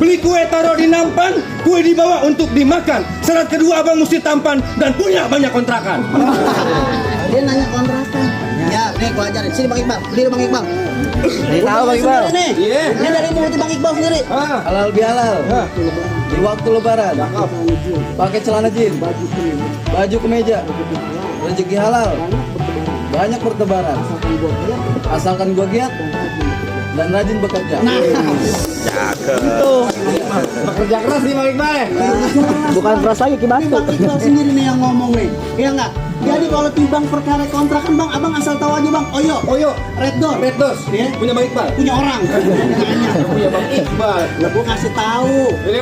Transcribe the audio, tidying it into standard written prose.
Beli kue taruh di nampan, kue dibawa untuk dimakan. Syarat kedua abang mesti tampan dan punya banyak kontrakan. Dia nanya kontrakan. Ya, nih gua ajarin. Sini Bang Iqbal, berdiri Bang Iqbal. Tahu Bang Iqbal. Iya. Ini dari mulut Bang Iqbal sendiri. Halal bihalal. Di waktu lebaran. Pakai celana jeans. Baju kemeja. Rezeki halal. Banyak bertebaran. Asalkan gua giat dan rajin bekerja. Itu. Bekerja keras nih Bang Iqbal. Bukan keras lagi Ini Bang Iqbal sendiri nih yang ngomong nih. Iya enggak? Jadi kalau timbang perkara kontrakan Bang, abang asal tahu aja Bang. Oyo, Red Door. Red Dos, Iya. punya Bang Iqbal. Punya orang. Nanya. Punya Bang Iqbal. Lah gua kasih tahu. Ini